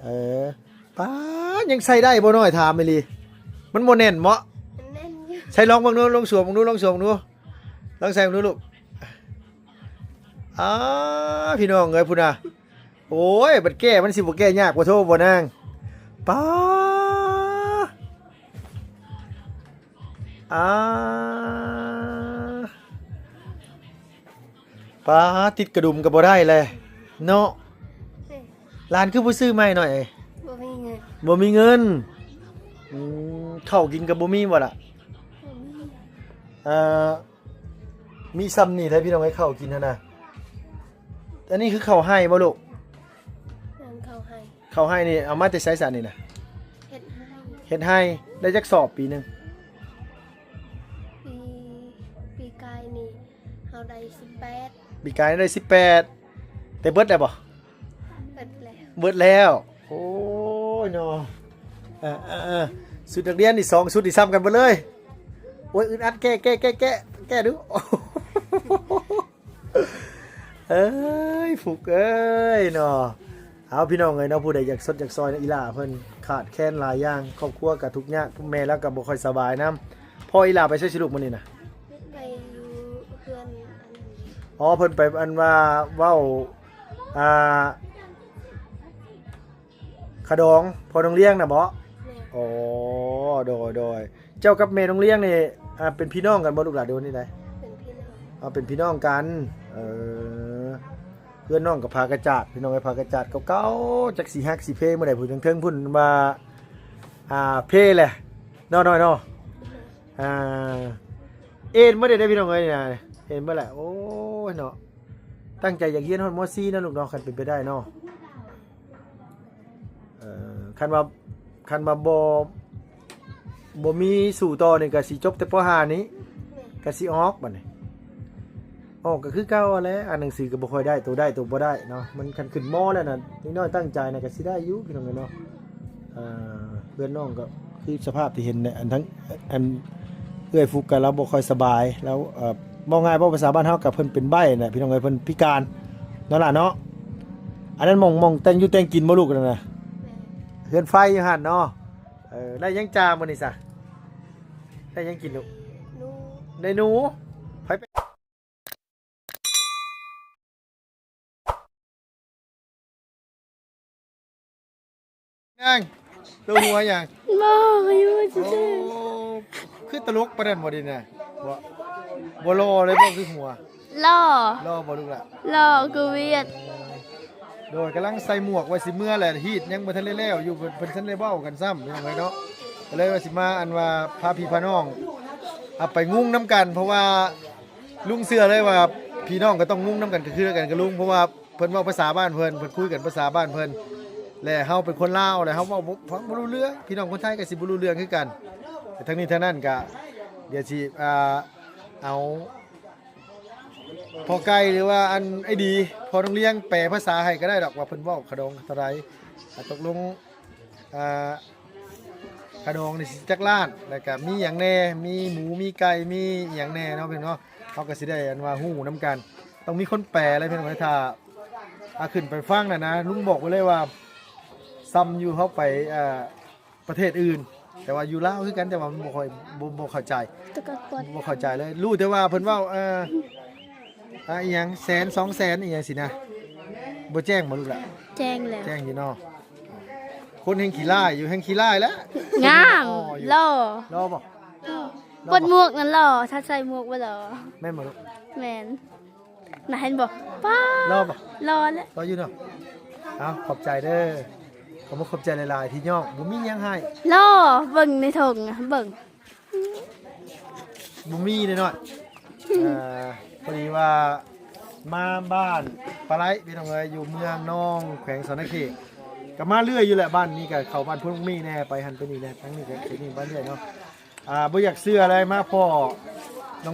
ເອີ ປ້າດ ຍັງໃສ່ໄດ້ບໍ່ນ້ອຍ? ຖາມອີ່ຫຼີ ມັນບໍ່ແໜ້ນເບາະ? ມັນແໜ້ນຢູ່. ໃສ່ລອງເບິ່ງດູ ລອງສວມເບິ່ງດູ ລອງສວມເບິ່ງດູ ລອງໃສ່ເບິ່ງດູລູກ. ອ້າ ພີ່ນ້ອງເອີຍ ພຸ້ນນະ. ໂອ້ຍ ບັດແກ້ມັນຊິບໍ່ແກ້ຍາກບໍ່ໂທບໍ່ນາງ. ປ້າ ອາ ປ້າ ຕິດກະດຸມກໍບໍ່ໄດ້ແຫຼະເນາະ. ເອີ ຫຼານຄືບໍ່ຊື້ໃໝ່ໜ້ອຍ? ບໍ່ມີເງິນ. ບໍ່ມີເງິນ. ອືມ ເຂົ້າກິນກໍບໍ່ມີບໍ່ລະ? ບໍ່ມີ. ເອີ ມີຊ່ຳນີ້ແຫຼະພີ່ນ້ອງເອີຍ ເຂົ້າກິນຫັ້ນນະ. ອັນນີ້ຄືເຂົ້າໄຮ່ບໍ່ລູກ? ແມ່ນ ເຂົ້າໄຮ່. ເຂົ້າໄຮ່ນີ້ເອົາມາແຕ່ໃສຊະນີ້ນະ? ເຮັດໄຮ່. ເຮັດໄຮ່ ໄດ້ຈັກສອບປີໜຶ່ງ? ປີ ປີກາຍນີ້ເຮົາໄດ້ສິບແປດ. ປີກາຍໄດ້ສິບແປດ ແຕ່ເບິດແລ້ວບໍ່? ເບິດແລ້ວ. ເບິດແລ້ວ. ໂອ້ຍເນາະ. ເອີໆໆ ຊຸດນັກຮຽນນີ້ສອງຊຸດນີ້ຊ້ຳກັນເບິດເລີຍ. ໂອ້ຍ ອຶດອັດ ແກ້ ແກ້ ແກ້ ແກ້ ແກ້ດູ. ເອີຍ ຟຸກເອີຍເນາະ. ເອົາ ພີ່ນ້ອງເອີຍເນາະ ຜູ້ໃດຢາກຊົດຢາກຊ່ອຍເນາະ ອີ່ຫຼ້າເພິ່ນຂາດແຄນຫຼາຍຢ່າງ ຄອບຄົວກໍທຸກຍາກ ແມ່ລາວກໍບໍ່ຄ່ອຍສະບາຍນຳ. ພໍ່ອີ່ຫຼ້າໄປໃສຊິລູກມື້ນີ້ນະ? ໄປຢູ່ເຮືອນອັນນັ້ນ. ອໍ ເພິ່ນໄປ ອັນວ່າເວົ້າ ອ່າ ຂະດອງພໍ່ນ້ອງລ້ຽງນະເບາະ? ແມ່ນ. ອໍ ໂດຍໆ. ເຈົ້າກັບແມ່ນ້ອງລ້ຽງນີ້ ອ່າ ເປັນພີ່ນ້ອງກັນບໍ່ລູກຫຼານ ຫຼືວ່າແນວໃດ? ເປັນພີ່ນ້ອງ. ອໍ ເປັນພີ່ນ້ອງກັນ. ເອີ ເຮືອນນ້ອງກໍຜາກະຈາດ ພີ່ນ້ອງເອີຍ ຜາກະຈາດເກົ່າໆ ຈັກຊິຫັກຊິເພມື້ໃດ ຜູ້ເທິງໆ ພຸ້ນວ່າ ອ່າ ເພແຫຼະເນາະ ນ້ອຍເນາະ. ອ່າ ເອັນເບິດເດ້ ພີ່ນ້ອງເອີຍ ນີ້ນະ ເອັນເບິດແຫຼະ. ໂອ້ຍເນາະ ຕັ້ງໃຈຢາກຮຽນຮອດ ມ.ສີ່ ເນາະລູກເນາະ ຄັນເປັນໄປໄດ້ເນາະ. ເອີ ຄັນວ່າ ຄັນວ່າບໍ່ ບໍ່ມີສູ້ຕໍ່ນີ້ກໍຊິຈົບແຕ່ ປໍຫ້າ ນີ້ ແມ່ນ. ກໍຊິອອກບັດນີ້ ອອກກໍຄືເກົ່າຫັ້ນແຫຼະ. ອ່ານໜັງສືກໍບໍ່ຄ່ອຍໄດ້ ໂຕໄດ້ໂຕບໍ່ໄດ້ເນາະ ມັນຄັນຂຶ້ນ ມ. ແລ້ວນະ ເດັກນ້ອຍຕັ້ງໃຈນະ ກໍຊິໄດ້ຢູ່ ພີ່ນ້ອງເອີຍເນາະ. ອ່າ ເພື່ອນນ້ອງກໍຄືສະພາບທີ່ເຫັນແຫຼະ ອັນທັງ ອັນ ເອື້ອຍຟຸກກໍລາວບໍ່ຄ່ອຍສະບາຍ ລາວ ເອີ ເວົ້າງ່າຍ ເວົ້າພາສາບ້ານເຮົາກໍເພິ່ນເປັນໃບ້ນະ ພີ່ນ້ອງເອີຍ ເພິ່ນພິການເນາະຫຼານເນາະ. ອັນນັ້ນໝ່ອງ ໝ່ອງແຕ່ງຢູ່ແຕ່ງກິນບໍ່ລູກ ອັນນັ້ນນະ? ແມ່ນ. ເຮືອນໄຟຢູ່ຫັ້ນເນາະ. ເອີ ໄດ້ຫຍັງຈ້າມື້ນີ້ຊະ? ໄດ້ຫຍັງກິນລູກ? ໜູ. ໄດ້ໜູ? ໃຜໄປ ນາງ ຕົວຫົວຫຍັງ? ບໍ່ ຢູ່ຊື່ໆ. ໂອ້ ຄືຕະຫຼົກປານນັ້ນບໍ່ດີນະ? ບໍ່ ບໍ່ຫຼໍ່ເລີຍບໍ່ ຄືຫົວ? ຫຼໍ່. ຫຼໍ່ບໍ່ລູກຫຼະ? ຫຼໍ່ຄືວຽດ. ໂດຍ ກຳລັງໃສ່ໝວກວ່າຊິເມືອແຫຼະ ຮີດຍັງບໍ່ທັນໄດ້ແລ້ວຢູ່ ເພິ່ນ ເພິ່ນທັນໄດ້ເວົ້າກັນຊ້ຳ ພີ່ນ້ອງເອີຍເນາະ. ກໍເລີຍວ່າຊິມາ ອັນວ່າ ພາພີ່ພານ້ອງ ເອົາໄປງຸ້ງນຳກັນ ເພາະວ່າລຸງເຊື່ອເລີຍວ່າພີ່ນ້ອງກໍຕ້ອງງຸ້ງນຳກັນ ກໍຄືກັນກັບລຸງ ເພາະວ່າ ເພິ່ນເວົ້າພາສາບ້ານເພິ່ນ ເພິ່ນຄຸຍກັນພາສາບ້ານເພິ່ນ ແລະເຮົາເປັນຄົນລາວ ແລະເຮົາເວົ້າບໍ່ ຟັງບໍ່ຮູ້ເລື່ອງ ພີ່ນ້ອງຄົນໄທກໍຊິບໍ່ຮູ້ເລື່ອງຄືກັນ. ແຕ່ທັງນີ້ທັງນັ້ນກໍ ດຽວຊິ ອ່າ ເອົາພໍ່ໄກ່ ຫຼືວ່າອັນໄອ້ດີ ພໍ່ນ້ອງລ້ຽງ ແປພາສາໃຫ້ກໍໄດ້ດອກ ວ່າເພິ່ນເວົ້າຂະດອງເທົ່າໃດ. ອ່າ ຕົກລົງ ອ່າ ຂະດອງນີ້ຊິຈັກລ້ານ ແລ້ວກະມີຫຍັງແດ່ ມີໝູ ມີໄກ່ ມີອີ່ຫຍັງແດ່ເນາະ ພີ່ນ້ອງເນາະ. ເຮົາກໍຊິໄດ້ອັນວ່າຮູ້ນຳກັນ ຕ້ອງມີຄົນແປແຫຼະ ພີ່ນ້ອງເອີຍ. ຖ້າ ອ່າ ຂຶ້ນໄປຟັງນະນະ ລຸງບອກໄວ້ເລີຍວ່າ ຊ່ຳຢູ່ເຮົາໄປ ອ່າ ປະເທດອື່ນ ແຕ່ວ່າຢູ່ລາວຄືກັນ ແຕ່ວ່າມັນບໍ່ຄ່ອຍ ບໍ່ ບໍ່ເຂົ້າໃຈ ບໍ່ເຂົ້າໃຈເລີຍ. ຮູ້ແຕ່ວ່າເພິ່ນເວົ້າ ເອີ ອ່າ ອີ່ຫຍັງ ແສນ ສອງແສນ ອີ່ຫຍັງຊີ້ນະ. ບໍ່ແຈ້ງບໍ່ລູກຫຼະ? ແຈ້ງແລ້ວ. ແຈ້ງຢູ່ເນາະ. ຄົນແຮ່ງຂີ້ລ້າຍຢູ່ ແຮ່ງຂີ້ລ້າຍແລ້ວ. ງາມ ຫຼໍ່ຢູ່ ຫຼໍ່. ຫຼໍ່ບໍ່? ຫຼໍ່. ປົດໝວກນັ້ນຫຼໍ່ ຖ້າໃສ່ໝວກບໍ່ຫຼໍ່. ແມ່ນບໍ່ລູກ? ແມ່ນ. ນະ ເຫັນບໍ່? ປ້າ ຫຼໍ່ບໍ່? ຫຼໍ່ແຫຼະ. ຫຼໍ່ຢູ່ເນາະ. ເອົາ ຂອບໃຈເດີ. ຂອບ ຂອບໃຈຫຼາຍໆ ທີ່ຍ້ອງ. ບໍ່ມີຫຍັງໃຫ້. ຫຼໍ່ ເບິ່ງໃນຖົງ ເບິ່ງ. ບໍ່ມີເດ້ນ້ອຍ. ເອີ ພໍດີວ່າມາບ້ານປາໄລ ພີ່ນ້ອງເອີຍ ຢູ່ເມືອງນອງ ແຂວງສະຫວັນນະເຂດ ກໍມາເລື້ອຍຢູ່ແຫຼະ. ບ້ານນີ້ກໍເຂົ້າບ້ານພຸ້ນມີແດ່ ໄປຫັ້ນໄປນີ້ແດ່ ທາງນີ້ກໍໄປນີ້ບ້ານເລື້ອຍເນາະ. ອ່າ ບໍ່ຢາກເຊື່ອເລີຍ ມາພໍ້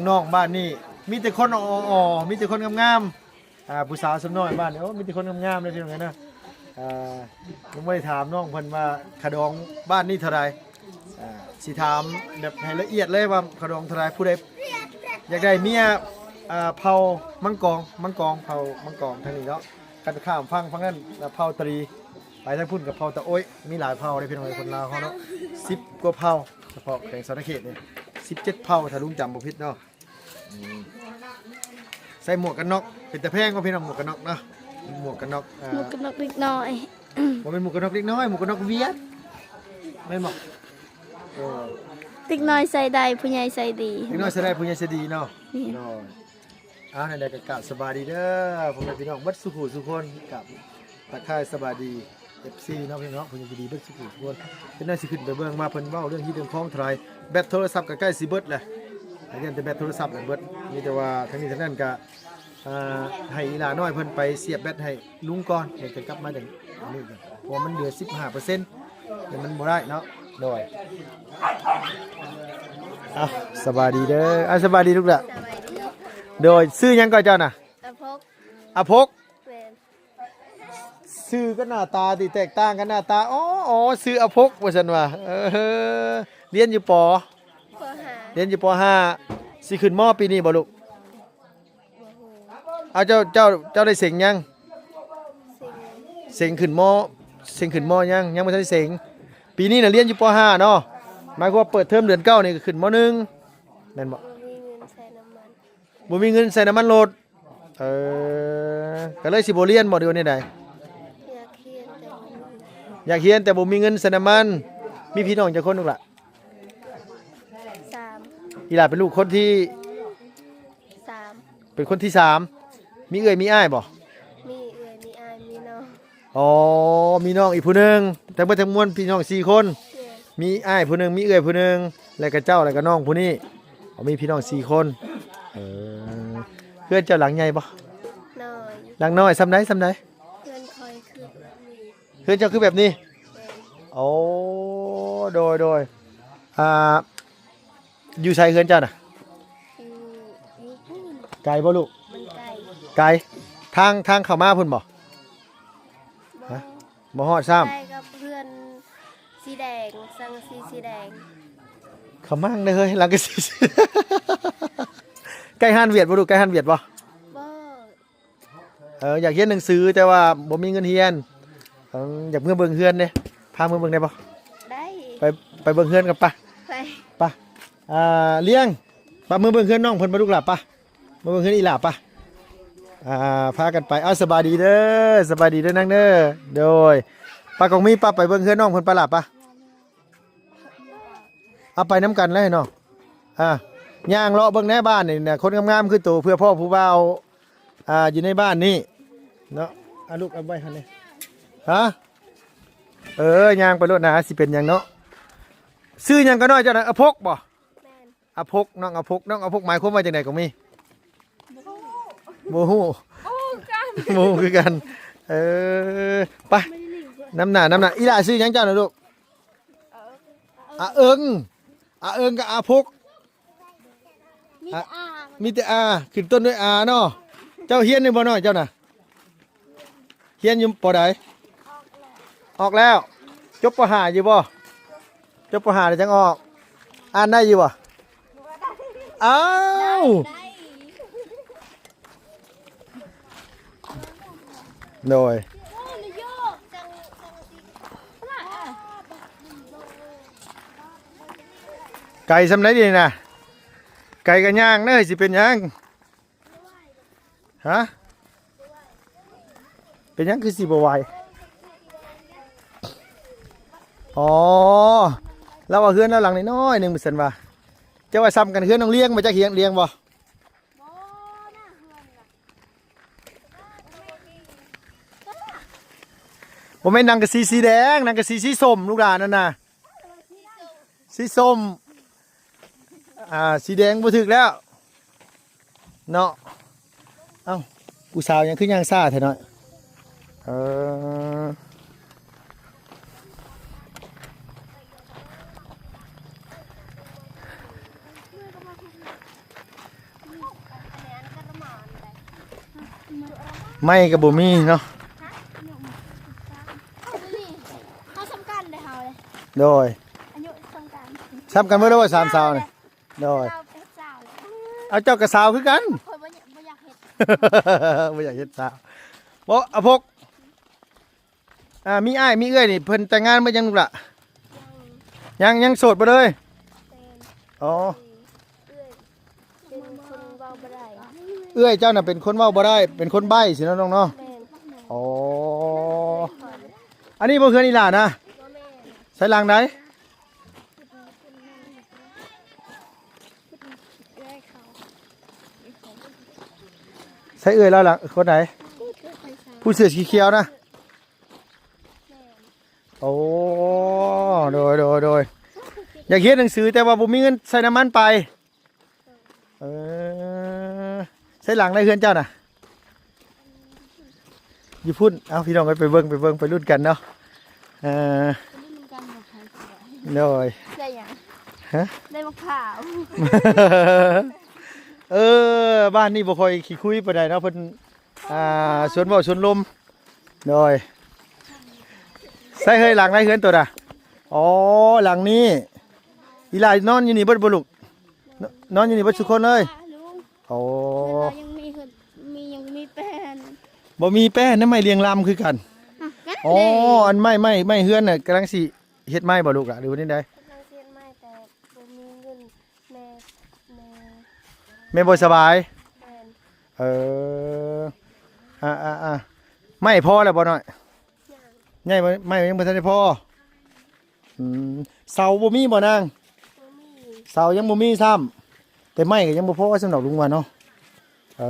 ນ້ອງໆ ບ້ານນີ້ ມີແຕ່ຄົນຫຼໍ່ໆ ມີແຕ່ຄົນງາມໆ. ອ່າ ຜູ້ສາວສ່ວນນ້ອຍບ້ານນີ້ ໂອ້ ມີແຕ່ຄົນງາມໆ ເລີຍ ພີ່ນ້ອງເອີຍເນາະ. ອ່າ ຍັງບໍ່ໄດ້ຖາມນ້ອງເພິ່ນວ່າຂະດອງບ້ານນີ້ເທົ່າໃດ. ອ່າ ຊິຖາມແບບໃຫ້ລະອຽດເລີຍວ່າຂະດອງເທົ່າໃດ. ຜູ້ໃດຢາກໄດ້ເມຍ ອ່າ ເຜົ່າມັງກອງ ມັງກອງ ເຜົ່າມັງກອງທາງນີ້ເນາະ. ຄັນຂ້າມຝັ່ງຝັ່ງນັ້ນ ເຜົ່າຕະລີ. ໄປທາງພຸ້ນກໍເຜົ່າຕາໂອ້ຍ ມີຫຼາຍເຜົ່າເດ້ພີ່ນ້ອງເອີຍ ຄົນລາວເຮົາເນາະ ສິບກວ່າເຜົ່າ ສະເພາະແຂວງສະຫວັນນະເຂດນີ້ ສິບເຈັດເຜົ່າ ຖ້າລຸງຈຳບໍ່ຜິດເນາະ. ອືມ ໃສ່ໝວກກັນນັອກ ເປັນຕາແພງບໍ່ພີ່ນ້ອງ ໝວກກັນນັອກເນາະ ໝວກກັນນັອກ ເອີ ໝວກກັນນັອກເດັກນ້ອຍ ບໍ່ແມ່ນໝວກກັນນັອກເດັກນ້ອຍ ໝວກກັນນັອກຫວຽດ ແມ່ນບໍ່? ເອີ ເດັກນ້ອຍໃສ່ໄດ້ ຜູ້ໃຫຍ່ໃສ່ດີ ເດັກນ້ອຍໃສ່ໄດ້ ຜູ້ໃຫຍ່ໃສ່ດີເນາະ ແມ່ນ ໂດຍ. ອ້າວ ແນວໃດກໍກາບສະບາຍດີເດີ ພໍ່ແມ່ພີ່ນ້ອງເບິດສູ່ຜູ້ສູ່ຄົນ ກາບທັກທາຍສະບາຍດີ ເອັຟຊີ ເນາະ ພີ່ນ້ອງເນາະ ຜູ້ໃຫຍ່ໃຈດີເບິດສູ່ຜູ້ສູ່ຄົນ. ເພິ່ນໜ້າຊິຂຶ້ນໄປເບິ່ງວ່າເພິ່ນເວົ້າເລື່ອງຮີດເລື່ອງຄອງເທົ່າໃດ ແບັດໂທລະສັບກໍໃກ້ຊິເບິດແຫຼະ ເຫຼືອແຕ່ແບັດໂທລະສັບແຫຼະເບິດ. ມີແຕ່ວ່າທັງນີ້ທັງນັ້ນກໍ ອ່າ ໃຫ້ອີ່ຫຼ້ານ້ອຍເພິ່ນໄປສຽບແບັດໃຫ້ລຸງກ່ອນ ແລ້ວຈະກັບມາຈັ່ງອັນນີ້ກັນ ເພາະວ່າມັນເຫຼືອສິບຫ້າເປີເຊັນ ແຕ່ມັນບໍ່ໄດ້ເນາະ. ໂດຍ ອ່ະ ສະບາຍດີເດີ ອ່ະ ສະບາຍດີລູກຫຼ້າ. ໂດຍ ຊື່ຫຍັງກໍເຈົ້ານະ? ອາພົກ ອາພົກ ແມ່ນ ຊື່ກັບໜ້າຕາຕິ ແຕກຕ່າງກັນໜ້າຕາ. ອໍ ອໍ ຊື່ອາພົກວ່າຊັ້ນວ່າ ເອີ ຮຽນຢູ່ ປ ປ ຫ້າ ຮຽນຢູ່ ປ ຫ້າ ຊິຂຶ້ນ ມ ປີນີ້ບໍ່ລູກ? ບໍ່ຮູ້ ເອົາ ເຈົ້າ ເຈົ້າ ເຈົ້າໄດ້ເສັງຍັງ? ເສັງ ເສັງຂຶ້ນ ມ ເສັງຂຶ້ນ ມ ຍັງ? ຍັງບໍ່ທັນໄດ້ເສັງ. ປີນີ້ນະຮຽນຢູ່ ປ ຫ້າ ເນາະ ໝາຍຄວາມວ່າເປີດເທີມເດືອນເກົ້ານີ້ກໍຂຶ້ນ ມ ໜຶ່ງ ແມ່ນບໍ່? ບໍ່ມີເງິນໃສ່ນ້ຳມັນ ບໍ່ມີເງິນໃສ່ນ້ຳມັນລົດ. ເອີ ກໍເລີຍຊິບໍ່ຮຽນບໍ່ ຫຼືວ່າແນວໃດ? ຢາກຮຽນແຕ່ບໍ່ມີ ຢາກຮຽນແຕ່ບໍ່ມີເງິນໃສ່ນ້ຳມັນ. ມີພີ່ນ້ອງຈັກຄົນລູກຫຼ້າ? ສາມ ອີ່ຫຼ້າເປັນລູກຄົນທີ ສາມ ເປັນຄົນທີສາມ. ມີເອື້ອຍມີອ້າຍບໍ່? ມີເອື້ອຍມີອ້າຍມີນ້ອງ. ອໍ ມີນ້ອງອີກຜູ້ໜຶ່ງ ທັງເບິດທັງມວນພີ່ນ້ອງສີ່ຄົນ. ແມ່ນ ມີອ້າຍຜູ້ໜຶ່ງ ມີເອື້ອຍຜູ້ໜຶ່ງ ແລ້ວກໍເຈົ້າ ແລ້ວກໍນ້ອງຜູ້ນີ້. ອໍ ມີພີ່ນ້ອງສີ່ຄົນ. ເອີ ເຮືອນເຈົ້າຫຼັງໃຫຍ່ບໍ່? ນ້ອຍ ຫຼັງນ້ອຍ ສ່ຳໃດ ສ່ຳໃດ? ເຮືອນຂ້ອຍຄື ເຮືອນເຈົ້າຄືແບບນີ້? ແມ່ນ ໂອ້ ໂດຍ ໂດຍ ອ່າ ຢູ່ໃສເຮືອນເຈົ້ານະ? ຢູ່ ຢູ່ພຸ້ນ ໄກບໍ່ລູກ? ມັນໄກ ໄກ ທາງ ທາງເຂົ້າມາພຸ້ນບໍ່? ບໍ່ ຮະ? ບໍ່ຮອດຊ້ຳ ໄກກັບເຮືອນສີແດງ ສັງກະສີສີແດງ. ຂະມັງເດີເຮີຍ ຫຼັງກະສີ ໃກ້ຮ້ານຫວຽດບໍ່ລູກ? ໃກ້ຮ້ານຫວຽດບໍ່? ບໍ່ ເອີ ຢາກຮຽນໜັງສື ແຕ່ວ່າບໍ່ມີເງິນຮຽນ. ເອີ ຢາກເມືອເບິ່ງເຮືອນເດ້ ພາເມືອເບິ່ງໄດ້ບໍ່? ໄດ້ ໄປ ໄປເບິ່ງເຮືອນກັນປະ ໄປ ປະ. ອ່າ ລ້ຽງ ປະ ເມືອເບິ່ງເຮືອນນ້ອງເພິ່ນປະລູກຫຼ້າ ປະ ມາເບິ່ງເຮືອນອີ່ຫຼ້າປະ. ອ່າ ພາກັນໄປ. ເອົາ ສະບາຍດີເດີ ສະບາຍດີເດີນາງເດີ. ໂດຍ ປະ ກອງມີ ປະ ໄປເບິ່ງເຮືອນນ້ອງເພິ່ນປະຫຼ້າ ປະ. ເອົາ ໄປນຳກັນແຫຼະເນາະ. ອ່າ ຍ່າງເລາະເບິ່ງແດ່ບ້ານນີ້ນະ ຄົນງາມໆຄືໂຕ ເພື່ອພໍ້ຜູ້ບ່າວ ອ່າ ຢູ່ໃນບ້ານນີ້ເນາະ. ອ່າ ລູກເອົາໄວ້ຫັ້ນເດ້ ຮະ. ເອີ ຍ່າງໄປໂລດນາ ຊິເປັນຫຍັງເນາະ. ຊື່ຫຍັງກໍນ້ອຍເຈົ້ານະ? ອາພົກບໍ່? ແມ່ນ ອາພົກ ນ້ອງອາພົກ. ນ້ອງອາພົກໝາຍຄວາມວ່າຈັ່ງໃດກໍມີ? ບໍ່ຮູ້ ບໍ່ຮູ້ຄືກັນ ບໍ່ຮູ້ຄືກັນ. ເອີ ໄປ ນຳໜ້າ ນຳໜ້າ. ອີ່ຫຼ້າຊື່ຫຍັງເຈົ້ານະລູກ? ອາເອິງ ອາເອິງກັບອາພົກ. ມີແຕ່ອາ ມີແຕ່ອາ ຂຶ້ນຕົ້ນດ້ວຍອາເນາະ. ເຈົ້າຮຽນຢູ່ບໍ່ນ້ອຍເຈົ້ານະ? ຮຽນຢູ່ ປ ໃດ? ອອກແລ້ວ ຈົບ ປ ຫ້າ ຢູ່ບໍ່? ຈົບ ປ ຫ້າ ແລ້ວຈັ່ງອອກ. ອ່ານໄດ້ຢູ່ບໍ່? ອ້າວ ໂດຍ ໄກສ່ຳໃດນີ້ນະ? ໄກກໍຍ່າງເດີ ຊິເປັນຫຍັງ? ຮະ? ເປັນຫຍັງຄືຊິບໍ່ໄຫວ? ອໍ ລາວວ່າເຮືອນລາວຫຼັງນ້ອຍໆໜຶ່ງ ວ່າຊັ້ນວ່າ. ເຈົ້າວ່າສ່ຳກັນເຮືອນນ້ອງລ້ຽງບໍ່? ຈັກຮຽນລ້ຽງບໍ່? ບໍ່ແມ່ນສັງກະສີສີແດງ, ສັງກະສີສີສົ້ມ ລູກຫຼານນັ້ນນະ. ສີສົ້ມ ອ່າ ສີແດງບໍ່ຖືກແລ້ວເນາະ. ເອົ້າ ຜູ້ສາວຫຍັງຄືຍ່າງຊ້າແທ້ນ້ອຍ? ເອີ ໄມ້ກໍບໍ່ມີເນາະ. ເຮົາສ່ຳກັນເດ້ເຮົາເດ້. ໂດຍ ອາຍຸສ່ຳກັນ ສ່ຳກັນເບິດແລ້ວບໍ່ ສາມສາວນີ້? ໂດຍ ສາວເປັນສາວແລ້ວ. ເອົາ ເຈົ້າກໍສາວຄືກັນ. ຂ້ອຍບໍ່ ບໍ່ຢາກເຮັດ ບໍ່ຢາກເຮັດສາວ. ບໍ່ ອາພົກ ອ່າ ມີອ້າຍມີເອື້ອຍນີ້ ເພິ່ນແຕ່ງງານໝົດຍັງລູກຫຼ້າ? ຍັງ ຍັງ ຍັງໂສດບໍ່ເລີຍ? ແມ່ນ ອໍ ເອື້ອຍເປັນຄົນເວົ້າບໍ່ໄດ້. ເອື້ອຍເຈົ້ານະເປັນຄົນເວົ້າບໍ່ໄດ້ ເປັນຄົນໃບ້ຊີ້ເນາະນ້ອງເນາະ. ແມ່ນ ອໍ ອັນນີ້ບໍ່ເຮືອນອີ່ຫຼ້ານະ? ບໍ່ແມ່ນ ໃສ່ຫຼັງໃດ? ໃສ່ເອື້ອຍລາວລະ ຄົນໃດ? ຜູ້ເສື້ອສີຂຽວນະ? ໂອ້ ໂດຍ ໂດຍ ໂດຍ ຢາກຮຽນໜັງສື ແຕ່ວ່າບໍ່ມີເງິນໃສ່ນ້ຳມັນໄປ. ເອີ ໃສ່ຫຼັງໃດເຮືອນເຈົ້ານະ? ຢູ່ພຸ້ນ. ເອົ້າ ພີ່ນ້ອງເອີຍ ໄປເບິ່ງ ໄປເບິ່ງ ໄປລຸ້ນກັນເນາະ. ເອີ ໄປລຸ້ນກັນວ່າໃຜຊິໄດ້ ໂດຍ ໄດ້ຫຍັງ? ຮະ? ໄດ້ໝາກພ້າວ. ເອີ ບ້ານນີ້ບໍ່ຄ່ອຍຂີ້ຄຸຍປານໃດເນາະ ເພິ່ນ ອ່າ ຊວນເວົ້າຊວນລົມ. ໂດຍ ໃສ່ເຮີຍ ຫຼັງໃດເຮືອນໂຕນະ? ອໍ ຫຼັງນີ້. ອີ່ຫຼ້ານອນຢູ່ນີ້ເບິດບໍ່ລູກ? ນ- ນອນຢູ່ນີ້ເບິດຊຸຄົນເລີຍ? ລຸງ ໂອ້ ເຮືອນລາວຍັງມີເຮືອນ ມີ ຍັງມີແປ້ນ ບໍ່ມີແປ້ນນະ ໄມ້ລຽງລຳຄືກັນ. ຮະ? ອໍ ແປ້ນເດ້ ອັນໄມ້ ໄມ້ ໄມ້ເຮືອນນະ ກຳລັງຊິເຮັດໃໝ່ບໍ່ລູກຫຼະ ຫຼືວ່າແນວໃດ? ກຳລັງຊິເຮັດໃໝ່ ແຕ່ບໍ່ມີເງິນ. ແມ່ ແມ່ ແມ່ບໍ່ສະບາຍ? ແມ່ນ ເອີ ອ່າໆໆ ໄມ້ພໍແລ້ວບໍ່ນ້ອຍ? ຍັງ ໄມ້ ໄມ້ຍັງບໍ່ທັນໄດ້ພໍ. ອືມ ເສົາບໍ່ມີບໍ່ນາງ? ບໍ່ມີ ເສົາຍັງບໍ່ມີຊ້ຳ ແຕ່ໄມ້ກໍຍັງບໍ່ພໍຊ້ຳດອກ ລຸງວ່າເນາະ. ເອີ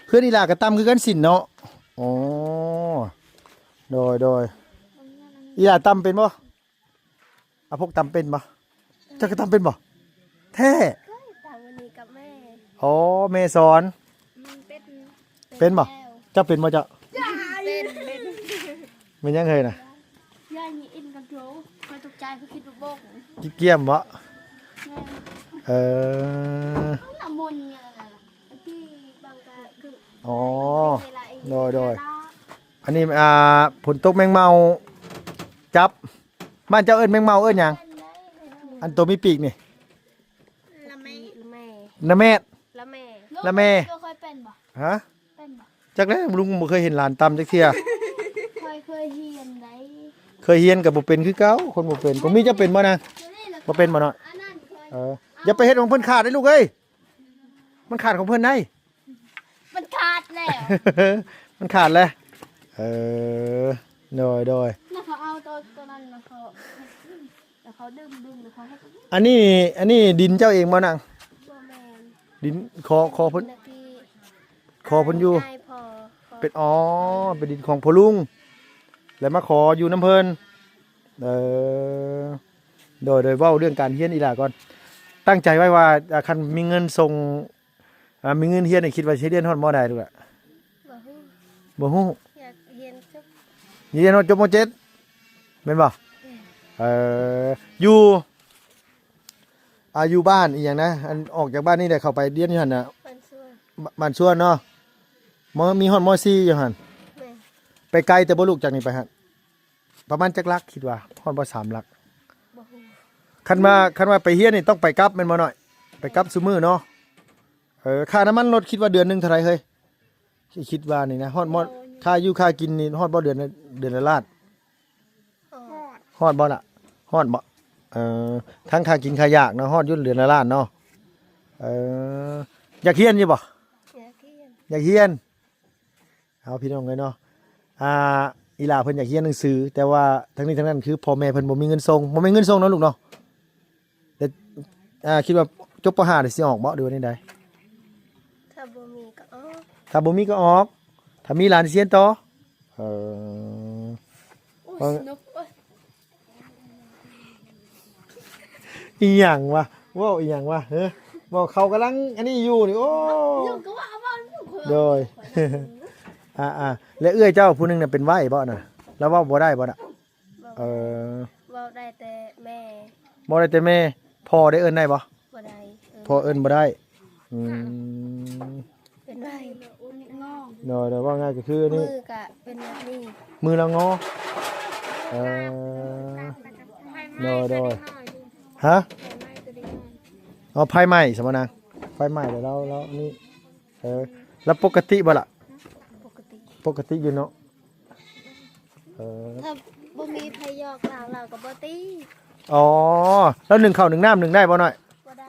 ເຮືອນອີ່ຫຼ້າກໍຕ່ຳຄືກັນ ສິນເນາະ. ອໍ ໂດຍ ໂດຍ ອີ່ຫຼ້າຕ່ຳເປັນບໍ່? ອາ ພວກຕຳເປັນບໍ່? ເຈົ້າກໍຕຳເປັນບໍ່? ແທ້ ເຄີຍຕຳອັນນີ້ກັບແມ່. ອໍ ແມ່ສອນ. ອືມ ເປັນ ເປັນບໍ່? ແລ້ວ ເຈົ້າເປັນບໍ່ເຈົ້າ? ເປັນ ເປັນ. ແມ່ນຫຍັງເຮີຍນະ? ຢ້ານມີອິນກັນໂທ ຂ້ອຍຕົກໃຈ ຂ້ອຍຄິດວ່າບົກ. ຂີ້ກຽມບໍ່? ແມ່ນ ເອີ ນ້ຳມົນນີ້ລະ ທີ່ບາງກະຄື ອໍ ໂດຍ ໂດຍ ອັນນີ້ ອ່າ ຝົນຕົກແມງເມົາຈັບ. ບ້ານເຈົ້າເອີ້ນແມງເມົາເອີ້ນຫຍັງ? ອັນໂຕມີປີກນີ້? ລະແມ ລະແມ ລະແມ ລະແມ ເຈົ້າເຄີຍເປັນບໍ່? ຮະ? ເປັນບໍ່? ຈັກແລ້ວ ລຸງບໍ່ເຄີຍເຫັນຫຼານຕຳຈັກເທື່ອ. ຂ້ອຍເຄີຍຮຽນໃດ ເຄີຍຮຽນກໍບໍ່ເປັນຄືເກົ່າ ຄົນບໍ່ເປັນ. ບໍ່ມີ ເຈົ້າເປັນບໍ່ນະ? ບໍ່ເປັນບໍ່ເນາະ? ເອີ ຢ່າໄປເຮັດຂອງເພິ່ນຂາດເດ້ລູກເອີຍ ມັນຂາດຂອງເພິ່ນໄດ໋. ມັນຂາດແລ້ວ ມັນຂາດແລ້ວ. ເອີ ໂດຍ ໂດຍ ແລ້ວເຂົາເອົາໂຕ ໂຕນັ້ນມາເຄາະ ແລ້ວເຂົາດຶງ ດຶງ ແລ້ວເຂົາເຮັດ. ອັນນີ້ ອັນນີ້ດິນເຈົ້າເອງບໍ່ນາງ? ບໍ່ແມ່ນ ດິນຂໍ ຂໍເພິ່ນ ດິນນະທີ່ ຂໍເພິ່ນຢູ່ ອ້າຍພໍ່ ຂໍ ເປັນ ອໍ ເປັນດິນຂອງພໍ່ລຸງ ແລ້ວມາຂໍຢູ່ນຳເພິ່ນ. ເອີ ໂດຍ ໂດຍ ເວົ້າເລື່ອງການຮຽນອີ່ຫຼ້າກ່ອນ ຕັ້ງໃຈໄວ້ວ່າ ອ່າ ຄັນມີເງິນສົ່ງ ອ່າ ມີເງິນຮຽນນີ້ ຄິດວ່າຊິຮຽນຮອດ ມໍ ໃດລູກຫຼະ? ບໍ່ຮູ້ ບໍ່ຮູ້ ຢາກຮຽນຈົບ ຮຽນຮອດຈົບ ມໍ ເຈັດ ແມ່ນບໍ່? ແມ່ນ ເອີ ຢູ່ ອ່າ ຢູ່ບ້ານອີ່ຫຍັງນະ ອັນອອກຈາກບ້ານນີ້ແລ້ວເຂົ້າໄປຮຽນຢູ່ຫັ້ນນະ ບ້ານຊວນ ບ- ບ້ານຊວນເນາະ ມ- ມີຮອດ ມໍ ສີ່ ຢູ່ຫັ້ນ. ແມ່ນ ໄປໄກແຕ່ບໍ່ລູກ ຈາກນີ້ໄປຫັ້ນ? ປະມານຈັກຫຼັກ ຄິດວ່າຮອດບໍ່ ສາມຫຼັກ? ບໍ່ຮູ້ ຄັນວ່າ ຄັນວ່າໄປຮຽນນີ້ຕ້ອງໄປກັບແມ່ນບໍ່ນ້ອຍ? ໄປກັບຊຸມື້ເນາະ. ເອີ ຄ່ານ້ຳມັນລົດຄິດວ່າເດືອນໜຶ່ງເທົ່າໃດເຮີຍ? ຄິດວ່ານີ້ນະ ຮອດບໍ່? ຄ່າຢູ່ຄ່າກິນນີ້ຮອດບໍ່ ເດືອນ ເດືອນລະລ້ານ? ຮອດ ຮອດບໍ່ລະ? ຮອດບໍ່? ເອີ ທັງຄ່າກິນຄ່າຢາກເນາະ ຮອດຢູ່ເດືອນລະລ້ານເນາະ. ເອີ ຢາກຮຽນຢູ່ບໍ່? ຢາກຮຽນ ຢາກຮຽນ. ເອົາ ພີ່ນ້ອງເອີຍເນາະ ອ່າ ອີ່ຫຼ້າເພິ່ນຢາກຮຽນໜັງສື ແຕ່ວ່າທັງນີ້ທັງນັ້ນຄືພໍ່ແມ່ເພິ່ນບໍ່ມີເງິນສົ່ງ ບໍ່ມີເງິນສົ່ງເນາະລູກເນາະ. ແຕ່ ອ່າ ຄິດວ່າຈົບ ປໍຫ້າ ນີ້ຊິອອກບໍ່ ຫຼືວ່າແນວໃດ? ຖ້າບໍ່ມີກໍອອກ ຖ້າບໍ່ມີກໍອອກ ຖ້າມີຫຼານຊິຮຽນຕໍ່. ເອີ ໂອ້ຍ ສະໜຸກ ໂອ້ຍ. ອີ່ຫຍັງວະ ເວົ້າອີ່ຫຍັງວະ ເອີ ເວົ້າເຂົາກຳລັງອັນນີ້ຢູ່ນີ້ ໂອ້ ໂດຍ ອ່າໆ ແລະເອື້ອຍເຈົ້າຜູ້ໜຶ່ງນະເປັນໄວ້ບໍ່ນະ? ລາວເວົ້າບໍ່ໄດ້ບໍ່ນະ? ເອີ ເວົ້າໄດ້ແຕ່ແມ່ ເວົ້າໄດ້ແຕ່ແມ່. ພໍ່ໄດ້ເອີ້ນໄດ້ບໍ່? ບໍ່ໄດ້ ເອີ້ນ ພໍ່ເອີ້ນບໍ່ໄດ້. ອືມ ເປັນໄວ ໂດຍ ໂດຍ ເວົ້າງ່າຍກໍຄືອັນນີ້ ມືກະເປັນແບບນີ້ ມືລາງໍ. ເອີ ໂດຍ ໂດຍ ຮະ? ອໍ ໄຟໄໝ້ຊັ້ນບໍ່ນາງ? ໄຟໄໝ້ແລ້ວ ແລ້ວ ແລ້ວອັນນີ້ ເອີ ແລ້ວປົກກະຕິບໍ່ລະ? ປົກກະຕິ ປົກກະຕິຢູ່ເນາະ. ເອີ ຖ້າບໍ່ມີໃຜຫຍອກລາວ ລາວກໍບໍ່ຕີ. ອໍ ແລ້ວໜຶ້ງເຂົ້າໜຶ້ງນ້ຳໜຶ້ງໄດ້ບໍ່ນ້ອຍ? ບໍ່ໄດ້.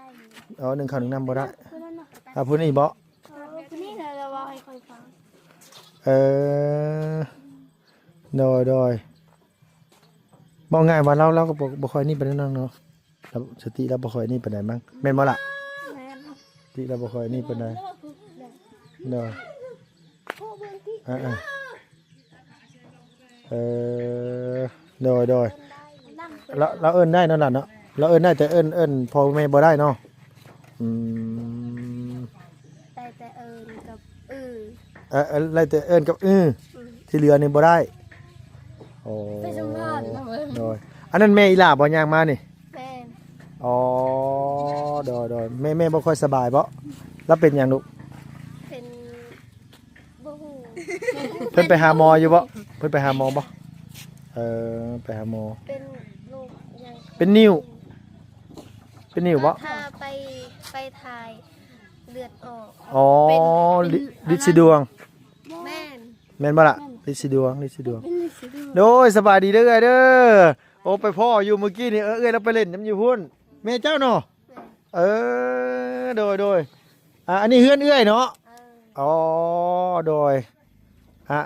ອໍ ໜຶ້ງເຂົ້າໜຶ້ງນ້ຳບໍ່ໄດ້. ຜູ້ນັ້ນນະ ອ່າ ຜູ້ນີ້ບໍ? ເອີ ຜູ້ນີ້ນະ ລາວເວົ້າໃຫ້ຂ້ອຍຟັງ. ເອີ ໂດຍໆ ເວົ້າງ່າຍວ່າລາວ ລາວກໍບໍ່ ບໍ່ຄ່ອຍນີ້ປານໃດເນາະ. ລາວ ສະຕິລາວບໍ່ຄ່ອຍນີ້ປານໃດມັ້ງ ແມ່ນບໍ່ລະ? ແມ່ນ. ສະຕິລາວບໍ່ຄ່ອຍນີ້ປານໃດ. ໂດຍ ອ່າໆ ເອີ ໂດຍໆ ລາວ ລາວເອີ້ນໄດ້ເນາະຫຼານເນາະ. ລາວເອີ້ນໄດ້ ແຕ່ເອີ້ນ ເອີ້ນພໍ່ແມ່ບໍ່ໄດ້ເນາະ. ອືມ ໄດ້ແຕ່ເອີ້ນກັບ ອື ເອີ ເອີ ໄດ້ແຕ່ເອີ້ນກັບ ອື ອື ທີ່ເຫຼືອນີ້ບໍ່ໄດ້. ໂອ້ ໄປສຳພາດລາວເບິ່ງ. ໂດຍ ອັນນັ້ນແມ່ອີ່ຫຼ້າບໍ່ ຍ່າງມານີ້? ແມ່ນ. ອໍ ໂດຍໆ ແມ່ ແມ່ບໍ່ຄ່ອຍສະບາຍບໍ? ລາວເປັນຫຍັງລູກ? ເປັນ ບໍ່ຮູ້. ເພິ່ນໄປຫາໝໍຢູ່ບໍ? ເພິ່ນໄປຫາໝໍບໍ? ເອີ ໄປຫາໝໍ. ເປັນໂລກຫຍັງ? ເປັນນິ້ວ ເປັນນິ້ວບໍ? ຖ້າໄປ ໄປຖ່າຍເລືອດອອກ. ອໍ ເປັນ ລິ ລິດສີດວງ. ແມ່ນ. ແມ່ນບໍ່ລະ? ແມ່ນ. ລິດສີດວງ ລິດສີດວງ. ເປັນລິດສີດວງ. ໂດຍ ສະບາຍດີເດີເອື້ອຍເດີ. ໂອ້ ໄປພໍ້ຢູ່ມື້ກີ້ນີ້ ເອື້ອຍລາວໄປຫຼິ້ນນຳຢູ່ພຸ້ນ. ແມ່ເຈົ້າເນາະ? ແມ່ນ. ເອີ ໂດຍໆ ອ່າ ອັນນີ້ເຮືອນເອື້ອຍເນາະ? ເອີ. ອໍ ໂດຍ ອ່າ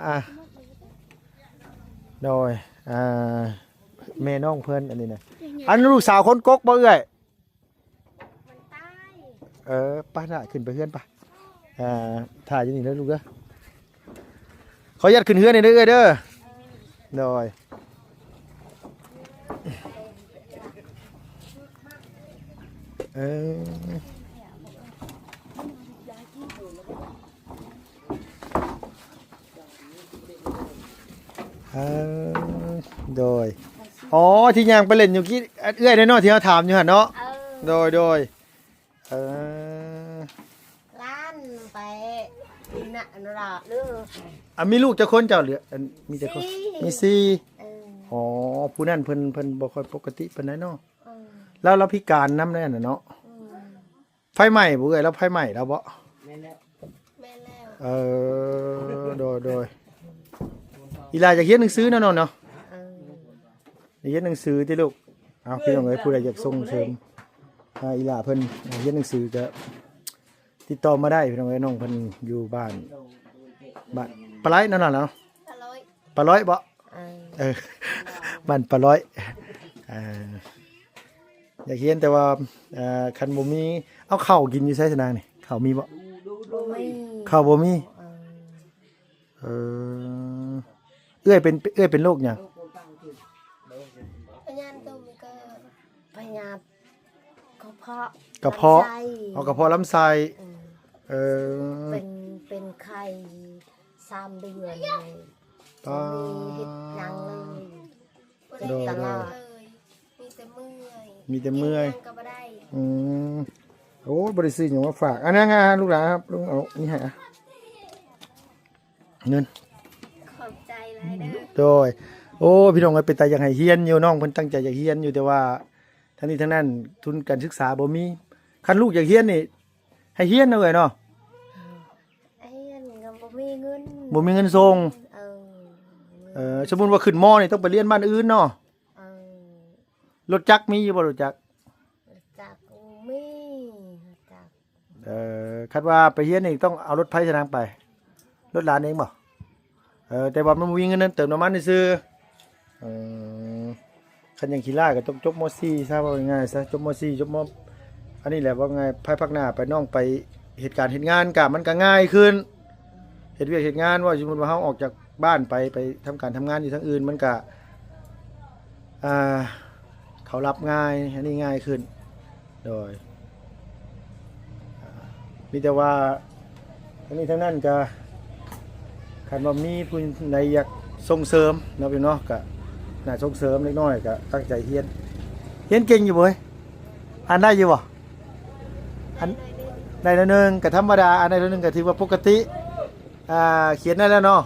ໆ ໂດຍ ອ່າ ແມ່ນ້ອງເພິ່ນ ອັນນີ້ນະ. ອັນລູກສາວຄົນກົກບໍ່ເອື້ອຍ? ມັນຕາຍ. ເອີ ໄປລະ ຂຶ້ນໄປເຮືອນໄປ. ອ່າ ຖ້າຢູ່ນີ້ເດີລູກເດີ. ຂໍອະນຸຍາດຂຶ້ນເຮືອນນີ້ເດີເອື້ອຍເດີ. ໂດຍ ເອີ ເອີ ໂດຍ. ອໍ ທີ່ຍ່າງໄປຫຼິ້ນຢູ່ກີ້ ເອື້ອຍເດ້ເນາະ ທີ່ເຮົາຖາມຢູ່ຫັ້ນເນາະ. ເອີ ໂດຍໆ. ເອີ ຫຼານໄປນະ ນະລະເດີ. ອ່າ ມີລູກຈັກຄົນເຈົ້າ? ເຫຼືອ ອັນ ມີຈັກຄົນ? ສີ່. ມີສີ່. ເອີ ອໍ ຜູ້ນັ້ນເພິ່ນ ເພິ່ນບໍ່ຄ່ອຍປົກກະຕິປານໃດເນາະ. ເອີ ແລ້ວລາວພິການນຳແນ່ນະເນາະ. ເອີ ໄຟໄໝ້ບໍ່ເອື້ອຍ? ລາວໄຟໄໝ້ລາວບໍ? ແມ່ນແລ້ວ ແມ່ນແລ້ວ. ເອີ ໂດຍໆ ອີ່ຫຼ້າຢາກຮຽນໜັງສືເນາະ ນ້ອງເນາະ. ເອີ ໄດ້ຮຽນໜັງສືຕິລູກ? ເອົາ ພີ່ນ້ອງເອີຍ ຜູ້ໃດຢາກສົ່ງເສີມ ອ່າ ອີ່ຫຼ້າເພິ່ນຮຽນໜັງສືກໍຕິດຕໍ່ມາໄດ້ ພີ່ນ້ອງເອີຍ. ນ້ອງເພິ່ນຢູ່ບ້ານ ບ້ານປາໄລນັ້ນນະເນາະ. ປາໄລ ປາໄລບໍ? ເອີ ເອີ ບ້ານປາໄລ. ອ່າ ຢາກຮຽນແຕ່ວ່າ ເອີ ຄັນບໍ່ມີ ເອົາ ເຂົ້າກິນຢູ່ໃສຊະນາງນີ້? ເຂົ້າມີບໍ? ບໍ່ມີ. ເຂົ້າບໍ່ມີ. ເອີ ເອີ ເອື້ອຍເປັນ ເອື້ອຍເປັນໂລກຫຍັງ? ພະຍາດຕຸ່ມ ກໍພະຍາດກະເພາະ ກະເພາະ ລຳໄສ້. ອໍ ກະເພາະລຳໄສ້. ເອີ ເອີ ເປັນ ເປັນໄຂ້ສາມເດືອນ. ປາ ບໍ່ມີເຮັດຫຍັງເລີຍ. ໂດຍ ຕະຫຼາດ ໂດຍ ມີແຕ່ເມື່ອຍ ມີແຕ່ເມື່ອຍ ກິນຫຍັງກໍບໍ່ໄດ້. ອືມ ໂອ້ຍ ບໍ່ໄດ້ຊື້ຫຍັງມາຝາກ. ອັນນັ້ນ ອ່າ ລູກຫຼານ ລຸງເອົານີ້ໃຫ້ ອ່ະ ເງິນ. ຂອບໃຈຫຼາຍເດີ. ໂດຍ. ໂອ້ ພີ່ນ້ອງເອີຍ ເປັນຕາຢາກໃຫ້ຮຽນຢູ່ ນ້ອງເພິ່ນຕັ້ງໃຈຢາກຮຽນຢູ່ ແຕ່ວ່າທັງນີ້ທັງນັ້ນ ທຶນການສຶກສາບໍ່ມີ. ຄັນລູກຢາກຮຽນນີ້ ໃຫ້ຮຽນເນາະເອື້ອຍເນາະ. ຮຽນກໍບໍ່ມີເງິນ ບໍ່ມີເງິນສົ່ງ. ເອີ ເອີ ສົມມຸດວ່າຂຶ້ນ ມ. ນີ້ຕ້ອງໄປຮຽນບ້ານອື່ນເນາະ. ເອີ ລົດຈັກມີຢູ່ບໍ່? ລົດຈັກ ລົດຈັກມີ ລົດຈັກ. ເອີ ຄັນວ່າໄປຮຽນນີ້ຕ້ອງເອົາລົດໃຜຊະນາງໄປ? ລົດຫຼານເອງບໍ? ເອີ ແຕ່ວ່າມັນບໍ່ມີເງິນເຕີມນ້ຳມັນຊື່. ເອີ ຄັນຢາກຂີ້ລ້າກໍຕ້ອງຈົບ ມ.ສີ່ ຊະ ເວົ້າງ່າຍໆຊະ ຈົບ ມ.ສີ່ ຈົບ ມ. ອັນນີ້ແຫຼະ ເວົ້າງ່າຍ ພາຍພາກໜ້າໄປ ນ້ອງໄປເຮັດການເຮັດງານກະ ມັນກະງ່າຍຂຶ້ນ ເຮັດວຽກເຮັດງານ. ເວົ້າສົມມຸດວ່າເຮົາອອກຈາກບ້ານໄປ ໄປທຳການທຳງານຢູ່ທາງອື່ນ ມັນກະ ອ່າ ເຂົາຮັບງ່າຍ ອັນນີ້ງ່າຍຂຶ້ນ. ໂດຍ ອ່າ ມີແຕ່ວ່າ ທັງນີ້ທັງນັ້ນກະ ຄັນວ່າມີຜູ້ໃດຢາກສົ່ງເສີມເນາະ ພີ່ນ້ອງເນາະ ກະໜ້າສົ່ງເສີມເດັກນ້ອຍ ກະຕັ້ງໃຈຮຽນ. ຮຽນເກັ່ງຢູ່ບໍ່ເອີຍ? ອ່ານໄດ້ຢູ່ບໍ່? ອ່ານໄດ້ໜ້ອຍໜຶ່ງ ກະທຳມະດາ ອ່ານໄດ້ໜ້ອຍໜຶ່ງກະຖືວ່າປົກກະຕິ. ອ່າ ຂຽນໄດ້ແລ້ວເນາະ?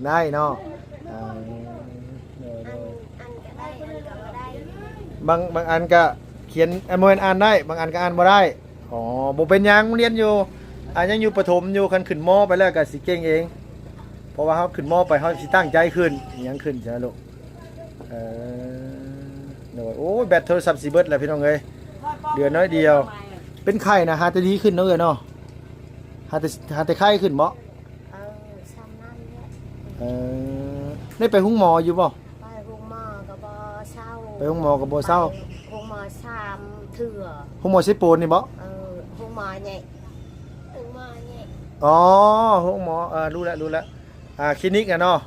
ໄດ້ເນາະ. ອ່າ ອັນ ອັນກໍໄດ້ ອັນກໍບໍ່ໄດ້. ບາງ ບາງອັນກໍຂຽນ ອັນ ບໍ່ແມ່ນອ່ານໄດ້ ບາງອັນກໍອ່ານບໍ່ໄດ້. ອໍ ບໍ່ເປັນຫຍັງ ຮຽນຢູ່ ອ່າ ຍັງຢູ່ປະຖົມຢູ່ ຄັນຂຶ້ນ ມ. ໄປແລ້ວກໍຊິເກັ່ງເອງ. ເພ ະວ່າເຮົາຂຶ້ນ ມ.ໄປ ເຮົາຊິຕັ້ງໃຈຂຶ້ນ ອີຫຍັງຂຶ້ນຊະລູກ. ເອີ ໂດຍ ໂອ້ຍ ແບັດໂທລະສັບຊິເບິດແລ້ວພີ່ນ້ອງເອີຍ ເຫຼືອໜ້ອຍດຽວ. ເປັນໄຂ້ນະ ຫາແຕ່ດີຂຶ້ນເນາະເອື້ອຍເນາະ ຫາແຕ່ ຫາແຕ່ໄຂ້ຂຶ້ນເບາະ? ເອີ ຊ່ຳນັ້ນແຫຼະ. ເອີ ໄດ້ໄປໂຮງໝໍຢູ່ບໍ່? ໄປໂຮງໝໍກໍບໍ່ເຊົາ. ໄປໂຮງໝໍກໍບໍ່ເຊົາ. ໄປໂຮງໝໍສາມເທື່ອ. ໂຮງໝໍເຊໂປນນີ້ບໍ່? ເອີ ໂຮງໝໍໃຫຍ່ ໂຮງໝໍໃຫຍ່. ອໍ ໂຮງໝໍ ເອີ ຮູ້ແລ້ວ ຮູ້ແລ້ວ ອ່າ ຄລີນິກນະເນາະ.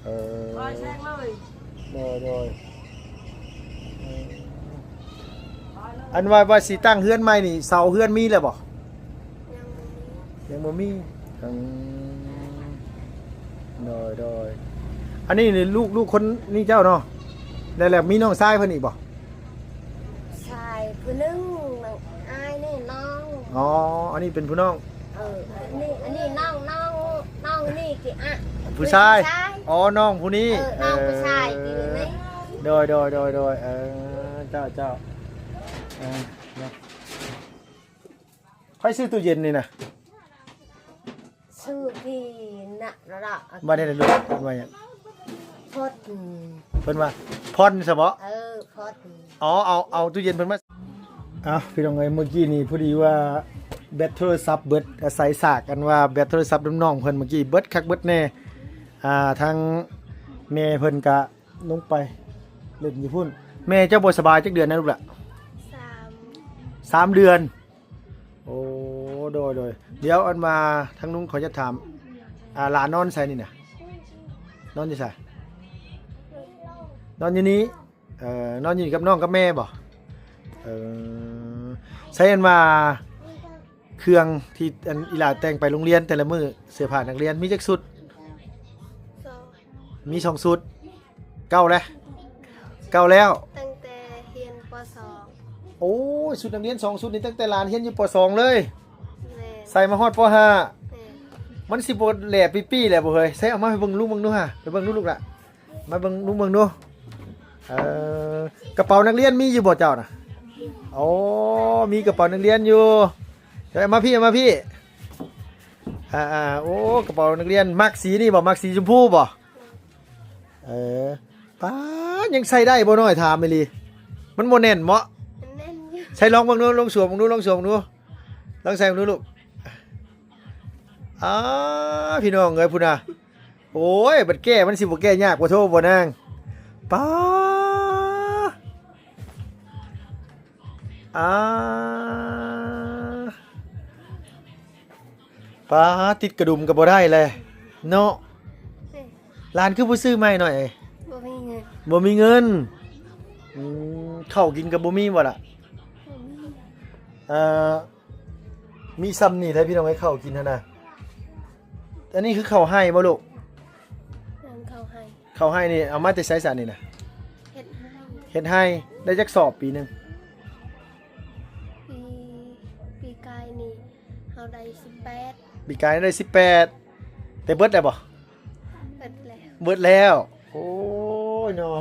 ເອີ ໂດຍ ໂດຍ ເອີ ອັນວ່າ ວ່າຊິຕັ້ງເຮືອນໃໝ່ນີ້ ເສົາເຮືອນມີແລ້ວບໍ່? ຍັງບໍ່ມີ ຍັງບໍ່ມີ. ອືມ ໂດຍ ໂດຍ ອັນນີ້ນີ້ລູກ ລູກຄົນນີ້ເຈົ້າເນາະ ແລ້ວ ແລ້ວມີນ້ອງຊາຍເພິ່ນອີກບໍ່? ຊາຍຜູ້ໜຶ່ງ ນ້ອງ ອ້າຍນີ້ນ້ອງ. ອໍ ອັນນີ້ເປັນຜູ້ນ້ອງ. ເອີ ອັນນີ້ ອັນນີ້ນ້ອງ ນ້ອງ ນ້ອງນີ້ ອະ ຜູ້ຊາຍ. ອໍ ນ້ອງຜູ້ນີ້. ເອີ ນ້ອງຜູ້ຊາຍຢູ່ນີ້. ໂດຍ ໂດຍ ໂດຍ ໂດຍ ເອີ ເຈົ້າ ເຈົ້າ ເອີ ເນາະ. ໃຜຊື້ຕູ້ເຢັນນີ້ນະ? ຊື້ທີ່ນະລະລະ ວ່າແນວໃດລູກ? ເພິ່ນວ່າຫຍັງ? ພົດ ເພິ່ນວ່າ ພອນຊະເບາະ? ເອີ ພອນ. ອໍ ເອົາ ເອົາຕູ້ເຢັນເພິ່ນມາ. ອ້າວ ພີ່ນ້ອງເອີຍ ມື້ກີ້ນີ້ພໍດີວ່າແບັດໂທລະສັບເບິດ ອາໄສສາກກັນວ່າແບັດໂທລະສັບນຳນ້ອງເພິ່ນ ມື້ກີ້ເບິດຄັກເບິດແນ່. ອ່າ ທາງແມ່ເພິ່ນກະລົງໄປຫຼິ້ນຢູ່ພຸ້ນ. ແມ່ເຈົ້າບໍ່ສະບາຍຈັກເດືອນນະລູກລະ? ສາມ ສາມເດືອນ. ໂອ້ ໂດຍ ໂດຍ ດຽວອັນວ່າທາງລຸງເຂົາຈະຖາມ ອ່າ ຫຼານນອນໃສນີ້ນະ? ນອນຢູ່ໃສ? ນອນຢູ່ນີ້. ເອີ ນອນຢູ່ນີ້ກັບນ້ອງກັບແມ່ບໍ່? ເອີ ໃສອັນວ່າເຄື່ອງທີ່ອັນອີຫຼ້າແຕ່ງໄປໂຮງຮຽນແຕ່ລະມື້ ເສື້ອຜ້ານັກຮຽນມີຈັກຊຸດ? ສອງ ມີສອງຊຸດ. ເກົ່າແລ້ວ ເກົ່າແລ້ວ ຕັ້ງແຕ່ຮຽນ ປໍສອງ. ໂອ້ຍ ຊຸດນັກຮຽນສອງຊຸດນີ້ ຕັ້ງແຕ່ຫຼານຮຽນຢູ່ ປໍສອງ ເລີຍ. ແມ່ນ. ໃສ່ມາຮອດ ປໍຫ້າ. ແມ່ນ. ມັນຊິບໍ່ແຫຼປີ້ໆແລ້ວບໍ່ເຮີ້ຍ? ໃສ່ເອົາມາໃຫ້ເບິ່ງລຸງເບິ່ງດູຫາ ໄປເບິ່ງດູລູກຫຼະ ມາເບິ່ງລຸງເບິ່ງດູ. ເອີ ກະເປົານັກຮຽນມີຢູ່ບໍ່ເຈົ້ານະ? ໂອ້ ມີກະເປົານັກຮຽນຢູ່. ເອົາມາພີ້ ເອົາມາພີ້. ອ່າໆ ໂອ້ ກະເປົານັກຮຽນ ມັກສີນີ້ບໍ່? ມັກສີຊົມພູບໍ່? ເອີ ປາດ ຍັງໃສ່ໄດ້ບໍ່ນ້ອຍ? ຖາມອີ່ຫຼີ ມັນບໍ່ແໜ້ນເບາະ? ມັນແໜ້ນຢູ່. ໃສ່ລອງເບິ່ງດູ ລອງສວມເບິ່ງດູ ລອງສວມເບິ່ງດູ ລອງໃສ່ເບິ່ງດູລູກ. ອ້າ ພີ່ນ້ອງເອີຍ ພຸ້ນນະ. ໂອ້ຍ ບັດແກ້ມັນຊິບໍ່ແກ້ຍາກບໍ່ໂທບໍ່ນາງ. ປາດ ອາ ປາ ຕິດກະດຸມກໍບໍ່ໄດ້ແຫຼະເນາະ. ເອີ ຫຼານຄືບໍ່ຊື້ໃໝ່ໜ້ອຍ? ບໍ່ມີເງິນ. ບໍ່ມີເງິນ. ອືມ ເຂົ້າກິນກໍບໍ່ມີບໍ່ລະ? ບໍ່ມີ. ເອີ ມີຊ່ຳນີ້ແຫຼະພີ່ນ້ອງເອີຍ ເຂົ້າກິນຫັ້ນນະ. ອັນນີ້ຄືເຂົ້າໄຮ່ບໍ່ລູກ? ແມ່ນ ເຂົ້າໄຮ່. ເຂົ້າໄຮ່ນີ້ເອົາມາແຕ່ໃສຊະນີ້ນະ? ເຮັດໄຮ່. ເຮັດໄຮ່. ໄດ້ຈັກສອບປີໜຶ່ງ? ປີ ປີກາຍນີ້ເຮົາໄດ້ສິບແປດ. ປີກາຍໄດ້ສິບແປດ ແຕ່ເບິດແລ້ວບໍ່? ເບິດແລ້ວ. ເບິດແລ້ວ. ໂອ້ຍເນາະ.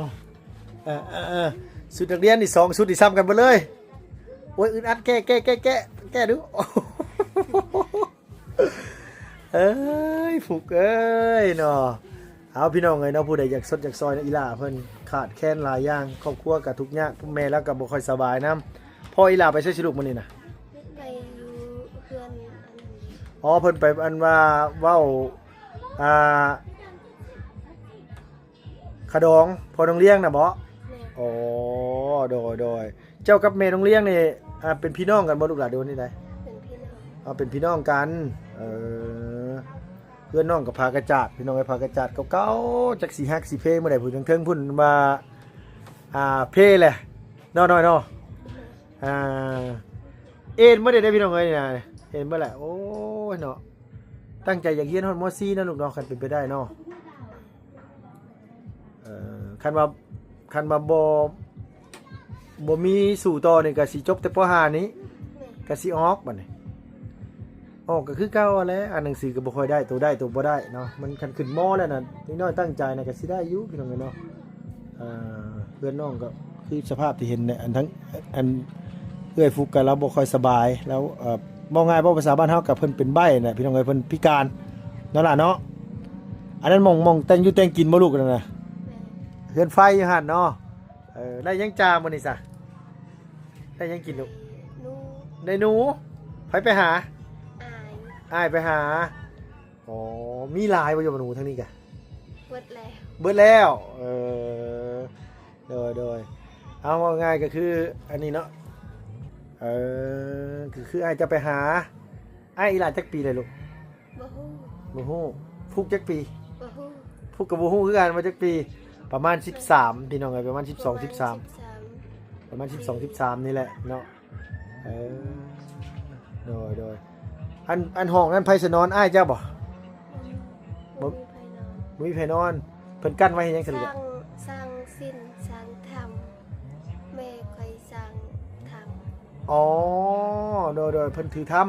ເອີໆໆ ຊຸດນັກຮຽນນີ້ສອງຊຸດນີ້ຊ້ຳກັນເບິດເລີຍ. ໂອ້ຍ ອຶດອັດ ແກ້ ແກ້ ແກ້ ແກ້ ແກ້ດູ. ເອີຍ ຟຸກເອີຍເນາະ. ເອົາ ພີ່ນ້ອງເອີຍເນາະ ຜູ້ໃດຢາກຊົດຢາກຊ່ອຍເນາະ ອີ່ຫຼ້າເພິ່ນຂາດແຄນຫຼາຍຢ່າງ ຄອບຄົວກໍທຸກຍາກ ແມ່ລາວກໍບໍ່ຄ່ອຍສະບາຍນຳ. ພໍ່ອີ່ຫຼ້າໄປໃສຊິລູກມື້ນີ້ນະ? ໄປຢູ່ເຮືອນອັນນັ້ນ. ອໍ ເພິ່ນໄປ ອັນວ່າເວົ້າ ອ່າ ຂະດອງພໍ່ນ້ອງລ້ຽງນະເບາະ? ແມ່ນ. ອໍ ໂດຍໆ. ເຈົ້າກັບແມ່ນ້ອງລ້ຽງນີ້ ອ່າ ເປັນພີ່ນ້ອງກັນບໍ່ລູກຫຼານ ຫຼືວ່າແນວໃດ? ເປັນພີ່ນ້ອງ. ອໍ ເປັນພີ່ນ້ອງກັນ. ເອີ ເຮືອນນ້ອງກໍຜາກະຈາດ ພີ່ນ້ອງເອີຍ ຜາກະຈາດເກົ່າໆ ຈັກຊິຫັກຊິເພມື້ໃດ ຜູ້ເທິງໆ ພຸ້ນວ່າ ອ່າ ເພແຫຼະເນາະ ນ້ອຍເນາະ. ອ່າ ເອັນເບິດເດ້ພີ່ນ້ອງເອີຍນະ ເອັນເບິດແຫຼະ. ໂອ້ຍເນາະ ຕັ້ງໃຈຢາກຮຽນຮອດ ມໍສີ່ ເນາະລູກເນາະ ຄັນເປັນໄປໄດ້ເນາະ. ເອີ ຄັນວ່າ ຄັນວ່າບໍ່ ບໍ່ມີສູ້ຕໍ່ນີ້ ກະຊິຈົບແຕ່ ປໍຫ້າ ນີ້ ກະຊິອອກບາດນີ້. ອອກກໍຄືເກົ່າຫັ້ນແຫຼະ ອ່ານໜັງສືກໍບໍ່ຄ່ອຍໄດ້ ໂຕໄດ້ໂຕບໍ່ໄດ້ເນາະ. ມັນຄັນຂຶ້ນ ມໍ ແລ້ວນະ ເດັກນ້ອຍຕັ້ງໃຈນະ ກໍຊິໄດ້ຢູ່ພີ່ນ້ອງເອີຍເນາະ. ເອີ ເພື່ອນນ້ອງກໍຄືສະພາບທີ່ເຫັນແຫຼະ ອັນທັງ ອັນເອື້ອຍຟຸກກໍລາວບໍ່ຄ່ອຍສະບາຍ ລາວ ເອີ ເວົ້າງ່າຍ ເວົ້າພາສາບ້ານເຮົາກໍເພິ່ນເປັນໃບ້ນະ ພີ່ນ້ອງເອີຍ ເພິ່ນພິການເນາະຫຼ້າເນາະ. ອັນນັ້ນໝ່ອງ ໝ່ອງແຕ່ງຢູ່ແຕ່ງກິນບໍ່ລູກ ອັນນັ້ນນະ? ແມ່ນ. ເຮືອນໄຟຢູ່ຫັ້ນເນາະ. ເອີ ໄດ້ຫຍັງຈ້າມື້ນີ້ຊະ? ໄດ້ຫຍັງກິນລູກ? ໜູ. ໄດ້ໜູ? ໃຜໄປຫາ? ອ້າຍ. ອ້າຍໄປຫາ. ອໍ ມີຫຼາຍບໍ່ຢູ່ໜູທາງນີ້ກະ? ເບິດແລ້ວ. ເບິດແລ້ວ. ເອີ ໂດຍ ໂດຍ. ເອົາ ເວົ້າງ່າຍກໍຄືອັນນີ້ເນາະ. ເອີ ກໍຄືອ້າຍຈະໄປຫາ. ອ້າຍອີຫຼ້າຈັກປີແລ້ວລູກ? ບໍ່ຮູ້. ບໍ່ຮູ້. ຟຸກຈັກປີ? ບໍ່ຮູ້. ຟຸກກໍບໍ່ຮູ້ຄືກັນວ່າຈັກປີ. ປະມານສິບສາມ ພີ່ນ້ອງເອີຍ ປະມານສິບສອງ ປະມານສິບສາມ ສິບສາມ ປະມານສິບສອງ ສິບສາມນີ້ແຫຼະເນາະ. ເອີ ໂດຍ ໂດຍ. ອັນ ອັນຫ້ອງນັ້ນໃຜຊິນອນ ອ້າຍເຈົ້າບໍ່? ບໍ່ມີໃຜນອນ. ບໍ່ມີໃຜນອນ. ເພິ່ນກັ້ນໄວ້ເຮັດຫຍັງຊັ້ນລູກ? ສ້າງ ສ້າງສິນ ສ້າງທຳ. ແມ່ຂ້ອຍສ້າງທຳ. ອໍ ໂດຍ ໂດຍ. ເພິ່ນຖືທຳ. ອໍ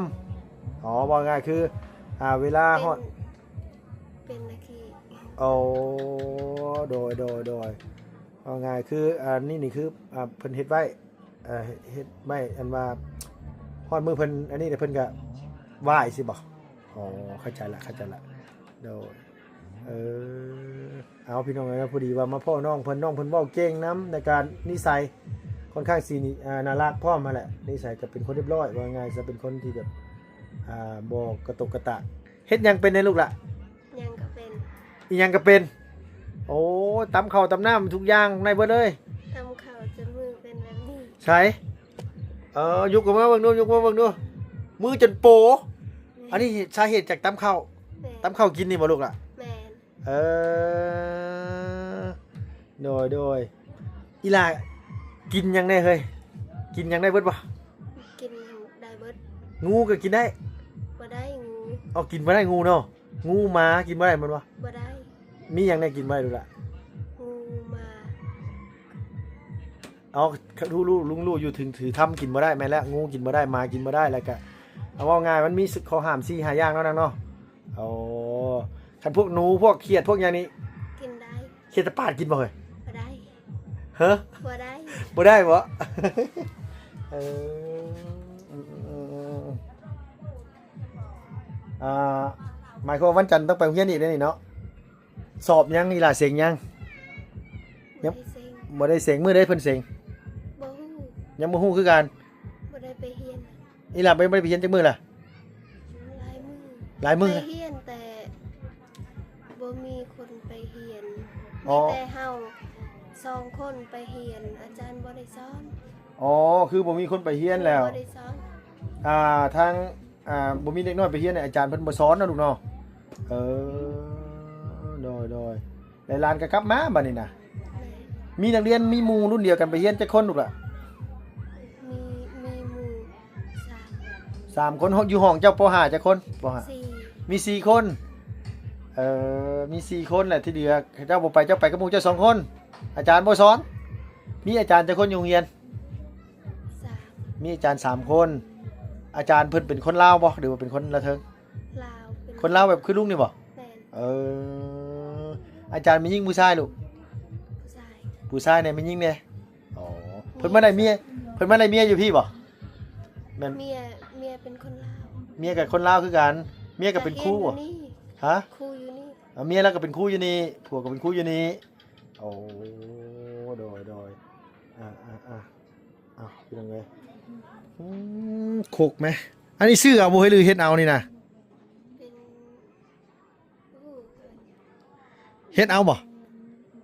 ເວົ້າງ່າຍຄື ອ່າ ເວລາຮອດ ເປັນ ເປັນໜ້າທີ່. ອໍ ໂດຍ ໂດຍ ໂດຍ. ເວົ້າງ່າຍຄື ອັນນີ້ນີ້ຄື ອ່າ ເພິ່ນເຮັດໄວ້ ເອີ ເຮັດໄວ້ ອັນວ່າຮອດມື້ເພິ່ນອັນນີ້ແລ້ວເພິ່ນກະໄຫວ້ຊີ້ບໍ? ອໍ ເຂົ້າໃຈລະ ເຂົ້າໃຈລະ. ໂດຍ ເອີ ເອົາ ພີ່ນ້ອງເອີຍ ພໍດີວ່າມາພໍ້ນ້ອງເພິ່ນ ນ້ອງເພິ່ນເວົ້າເກັ່ງນຳໃນການນິໄສ ຄ່ອນຂ້າງຊິ ອ່າ ໜ້າລັກພ້ອມຫັ້ນແຫຼະ. ນິໄສກໍເປັນຄົນຮຽບຮ້ອຍ ເວົ້າງ່າຍຊະ ເປັນຄົນທີ່ແບບ ອ່າ ບໍ່ກະຕົກກະຕາກ. ເຮັດຫຍັງເປັນແດ່ລູກຫຼະ? ຫຍັງກໍເປັນ. ອີຫຍັງກໍເປັນ. ໂອ້ ຕຳເຂົ້າຕຳນ້ຳທຸກຢ່າງໄດ້ເບິດເລີຍ. ຕຳເຂົ້າຈົນມືເປັນແບບນີ້. ໃສ? ເອີ ຍົກຂຶ້ນມາເບິ່ງດູ ຍົກມາເບິ່ງດູ. ມືຈົນໂປ. ແມ່ນ. ອັນນີ້ສາເຫດຈາກຕຳເຂົ້າ. ແມ່ນ. ຕຳເຂົ້າກິນນີ້ບໍ່ລູກຫຼະ? ແມ່ນ. ເອີ ໂດຍ ໂດຍ. ອີຫຼ້າກິນຫຍັງແດ່ເຮີ້ຍ? ກິນຫຍັງໄດ້ເບິດບໍ່? ກິນຫຍັງໄດ້ເບິດ. ງູກໍກິນໄດ້? ບໍ່ໄດ້ງູ. ເອົາ ກິນບໍ່ໄດ້ງູເນາະ. ງູ ໝາ ກິນບໍ່ໄດ້ແມ່ນບໍ່? ບໍ່ໄດ້. ມີຫຍັງແດ່ກິນບໍ່ໄດ້ລູກຫຼະ? ງູ ໝາ. ເອົາ ຮູ້ ຮູ້ ລຸງຮູ້ຢູ່ ຖື ຖືທຳກິນບໍ່ໄດ້ ແມ່ນແລ້ວ ງູກິນບໍ່ໄດ້ ໝາກິນບໍ່ໄດ້ ແລ້ວກະ ເອົາ ເວົ້າງ່າຍມັນມີຂໍ້ຫ້າມສີ່ຫ້າຢ່າງເນາະນາງເນາະ. ໂອ້ ຄັນພວກໜູ ພວກຂຽດ ພວກຫຍັງນີ້ ກິນໄດ້. ຂຽດຕາປາດກິນບໍ່ເຮີ້ຍ? ບໍ່ໄດ້. ເຮີ? ບໍ່ໄດ້. ບໍ່ໄດ້ບໍ? ເອີ ອ່າ ໝາຍຄວາມວ່າວັນຈັນຕ້ອງໄປໂຮງຮຽນອີກເດ້ນີ້ເນາະ. ສອບຍັງ ອີຫຼ້າເສັງຍັງ? ຍັງ ບໍ່ໄດ້ເສັງ. ບໍ່ໄດ້ເສັງ. ມື້ໃດເພິ່ນເສັງ? ບໍ່ຮູ້. ຍັງບໍ່ຮູ້ຄືກັນ. ບໍ່ໄດ້ໄປຮຽນ. ອີຫຼ້າບໍ່ໄດ້ໄປຮຽນຈັກມື້ລະ? ຫຼາຍມື້. ຫຼາຍມື້. ໄປຮຽນແຕ່ບໍ່ມີຄົນໄປຮຽນ. ອໍ. ມີແຕ່ເຮົາສອງຄົນໄປຮຽນ ອາຈານບໍ່ໄດ້ສອນ. ອໍ ຄືບໍ່ມີຄົນໄປຮຽນແລ້ວ. ບໍ່ໄດ້ສອນ. ອ່າ ທາງ ອ່າ ບໍ່ມີເດັກນ້ອຍໄປຮຽນ ອາຈານເພິ່ນບໍ່ສອນເນາະລູກເນາະ. ເອີ ໂດຍ ໂດຍ. ແລະຫຼານກໍກັບມາບັດນີ້ນະ. ແມ່ນ. ມີນັກຮຽນ ມີໝູ່ລຸ້ນດຽວກັນໄປຮຽນຈັກຄົນລູກລະ? ມີ ມີໝູ່ສາມ ສາມຄົນ. ຢູ່ຫ້ອງເຈົ້າ ປໍຫ້າ ຈັກຄົນ? ປໍຫ້າ ສີ່ ມີສີ່ຄົນ. ເອີ ມີສີ່ຄົນແຫຼະ ທີ່ເຫຼືອເຈົ້າບໍ່ໄປ ເຈົ້າໄປກັບໝູ່ເຈົ້າສອງຄົນ. ອາຈານບໍ່ສອນ. ມີອາຈານຈັກຄົນຢູ່ໂຮງຮຽນ? ສາມ ມີອາຈານສາມຄົນ. ອາຈານເພິ່ນເປັນຄົນລາວບໍ່ ຫຼືວ່າເປັນຄົນລະເທິງ? ລາວ. ເປັນ ຄົນລາວແບບຄືລຸງນີ້ບໍ່? ແມ່ນ. ເອີ ອາຈານແມ່ຍິງຜູ້ຊາຍລູກ? ຜູ້ຊາຍ. ຜູ້ຊາຍແດ່ ແມ່ຍິງແດ່. ອໍ ເພິ່ນມາໄດ້ເມຍ ເພິ່ນມາໄດ້ເມຍຢູ່ພີ້ບໍ່? ແມ່ນ. ເມຍ ເມຍເປັນຄົນລາວ. ເມຍກໍຄົນລາວຄືກັນ. ເມຍກໍເປັນຄູບໍ່? ຮະ? ຄູຢູ່ນີ້. ເອົາ ເມຍລາວກໍເປັນຄູຢູ່ນີ້ ຜົວກໍເປັນຄູຢູ່ນີ້. ໂອ້ ໂດຍ ໂດຍ. ອ່າ ອ່າ ອ່າ ອ້າວ ພີ່ນ້ອງເອີຍ ອືມ ຄົກແມ. ອັນນີ້ຊື້ເອົາບໍ່ເຮີ້ຍ ຫຼືເຮັດເອົານີ້ນະ? ເປັນ ເຮັດເອົາບໍ່?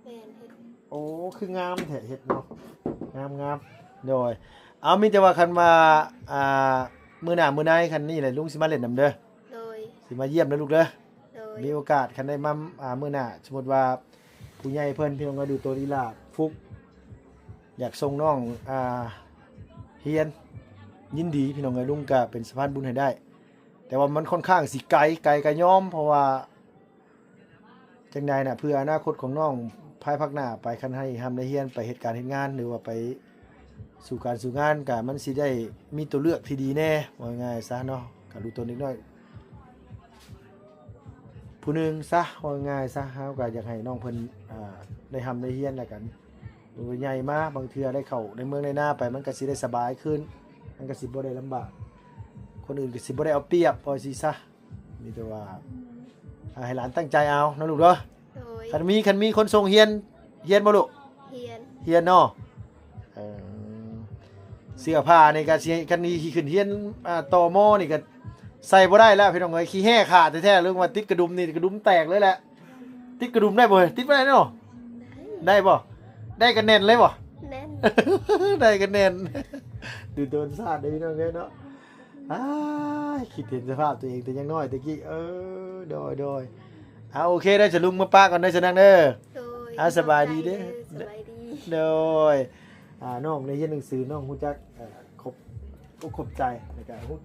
ແມ່ນ ເຮັດ. ໂອ້ ຄືງາມແທ້ ເຮັດເນາະ ງາມໆ. ໂດຍ. ເອົາ ມີແຕ່ວ່າຄັນວ່າ ອ່າ ມື້ໜ້າມື້ໃນ ຄັນນີ້ແຫຼະ ລຸງຊິມາຫຼິ້ນນຳເດີ. ໂດຍ. ຊິມາຢ້ຽມເດີລູກເດີ. ໂດຍ. ມີໂອກາດ ຄັນໄດ້ມາ ອ່າ ມື້ໜ້າ ສົມມຸດວ່າຜູ້ໃຫຍ່ເພິ່ນ ພີ່ນ້ອງເອີຍ ຫຼືໂຕອີຫຼ້າຟຸກ ຢາກສົ່ງນ້ອງ ອ່າ ຮຽນ ຍິນດີ ພີ່ນ້ອງເອີຍ ລຸງກະເປັນສະພານບຸນໃຫ້ໄດ້. ແຕ່ວ່າມັນຄ່ອນຂ້າງຊິໄກ ໄກກະຍອມ ເພາະວ່າຈັ່ງໃດນະ ເພື່ອອະນາຄົດຂອງນ້ອງພາຍພາກໜ້າໄປ ຄັນໃຫ້ຮ່ຳໄດ້ຮຽນ ໄປເຮັດການເຮັດງານ ຫຼືວ່າໄປ ສູ່ການສູ່ງານກະ ມັນຊິໄດ້ມີຕົວເລືອກທີ່ດີແດ່ ເວົ້າງ່າຍຊະເນາະ. ກະລູກຕົນເດັກນ້ອຍຜູ້ໜຶ່ງຊະ ເວົ້າງ່າຍຊະ ເຮົາກະຢາກໃຫ້ນ້ອງເພິ່ນ ອ່າ ໄດ້ຮ່ຳໄດ້ຮຽນ ແລ້ວກັນ ໃຫຍ່ມາ ບາງເທື່ອໄດ້ເຂົ້າໃນເມືອງໃນນາໄປ ມັນກະຊິໄດ້ສະບາຍຂຶ້ນ ມັນກະຊິບໍ່ໄດ້ລຳບາກ ຄົນອື່ນກະຊິບໍ່ໄດ້ເອົາປຽບ ເວົ້າຊີ້ຊະ. ມີແຕ່ວ່າ ອ່າ ໃຫ້ຫຼານຕັ້ງໃຈເອົາເນາະລູກເດີ. ໂດຍ. ຄັນມີ ຄັນມີຄົນສົ່ງຮຽນ ຮຽນບໍ່ລູກ? ຮຽນ. ຮຽນເນາະ. ເອີ ເສື້ອຜ້ານີ້ກໍຊິ ຄັນນີ້ຊິຂຶ້ນຮຽນ ອ່າ ຕໍ່ ມ ນີ້ກໍໃສ່ບໍ່ໄດ້ແລ້ວພີ່ນ້ອງເອີຍ ຂີ້ແຮ່ຂາດແທ້ໆ ເລື່ອງວ່າຕິດກະດຸມນີ້ ກະດຸມແຕກເລີຍແຫຼະ. ຕິດກະດຸມໄດ້ບໍ່ເອີຍ? ຕິດບໍ່ໄດ້ເນາະ. ໄດ້ບໍ່? ໄດ້ກໍແໜ້ນເລີຍບໍ່? ແໜ້ນ. ໄດ້ກໍແໜ້ນ. ດູໂດນຊາດເດ້ພີ່ນ້ອງເອີຍເນາະ. ອ້າຍ ຄິດເຫັນສະພາບຕົວເອງແຕ່ຍັງນ້ອຍແຕ່ກີ້. ເອີ ໂດຍ ໂດຍ. ອ່າ ໂອເຄເດີ ສະລຸງມາປະກ່ອນເດີ ສະນັງເດີ. ໂດຍ. ອ່າ ສະບາຍດີເດີ. ຂອບໃຈເດີ ສະບາຍດີ. ໂດຍ. ອ່າ ນ້ອງໄດ້ຮຽນໜັງສື ນ້ອງຮູ້ຈັກ ເອີ ຂອບອົກຂອບໃຈ ແລ້ວກະຮູ້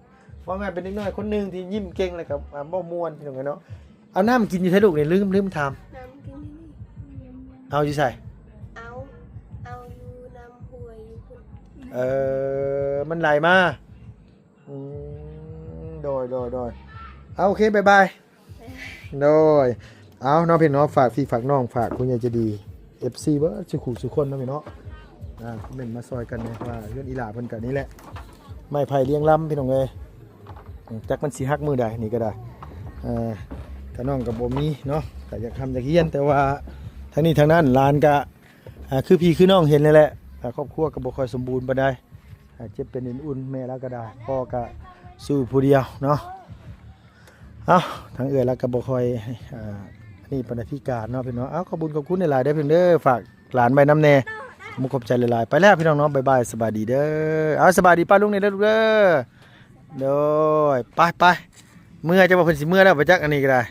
ເວົ້າງ່າຍເປັນເດັກນ້ອຍຄົນໜຶ່ງທີ່ຍິ້ມເກັ່ງ ແລ້ວກະ ອ່າ ເວົ້າມ່ວນ ພີ່ນ້ອງເອີຍເນາະ. ເອົານ້ຳກິນຢູ່ໃສລູກນີ້? ລືມ ລືມຖາມ. ນ້ຳກິນຢູ່ນີ້. ເອົາຢູ່ໃສ? ເອົາ ເອົາຢູ່ນ້ຳຫ້ວຍຢູ່ພຸ້ນ. ເອີ ມັນໄຫຼມາ. ອືມ ໂດຍ ໂດຍ ໂດຍ. ເອົາ ໂອເຄ ບາຍບາຍ. ໂດຍ. ເອົາເນາະພີ່ນ້ອງ ຝາກພີ່ຝາກນ້ອງ ຝາກຜູ້ໃຫຍ່ໃຈດີ ເອັຟຊີ ເບິດສູ່ຄູ່ສູ່ຄົນເນາະພີ່ນ້ອງ. ອ່າ ຄອມເມັນມາຊ່ອຍກັນແດ່ ວ່າເຮືອນອີ່ຫຼ້າເພິ່ນກະນີ້ແຫຼະ ໄມ້ໄຜ່ລຽງລຳ ພີ່ນ້ອງເອີຍ. ຈັກມັນຊິຫັກມື້ໃດນີ້ກໍໄດ້. ເອີ ກະນ້ອງກໍບໍ່ມີເນາະ ກໍຢາກຮ່ຳຢາກຮຽນ ແຕ່ວ່າທັງນີ້ທັງນັ້ນຫຼານກະ ອ່າ ຄືພີ່ຄືນ້ອງເຫັນນີ້ແຫຼະ. ອ່າ ຄອບຄົວກໍບໍ່ຄ່ອຍສົມບູນປານໃດ. ອ່າ ເຈັບເປັນເປັນອຸ່ນ ແມ່ລາວກໍໄດ້ ພໍ່ກໍສູ້ຜູ້ດຽວເນາະ. ເອົ້າ ທາງເອື້ອຍລາວກໍບໍ່ຄ່ອຍ ອ່າ ອັນນີ້ປານໃດ ພິການເນາະພີ່ນ້ອງ. ເອົ້າ ຂອບບຸນຂອບຄຸນຫຼາຍໆເດີພີ່ນ້ອງເດີ ຝາກຫຼານໄວ້ນຳແດ່. ຂອບໃຈຫຼາຍໆ. ໄປແລ້ວພີ່ນ້ອງເນາະ ບາຍບາຍ ສະບາຍດີເດີ. ເອົາ ສະບາຍດີປ້າລຸງແດ່ເດີລູກເດີ. ໂດຍ. ໄປໆ ເມື່ອ ຈັກວ່າເພິ່ນຊິເມື່ອແລ້ວບໍ່ຈັກ ອັນນີ້ກໍໄດ້.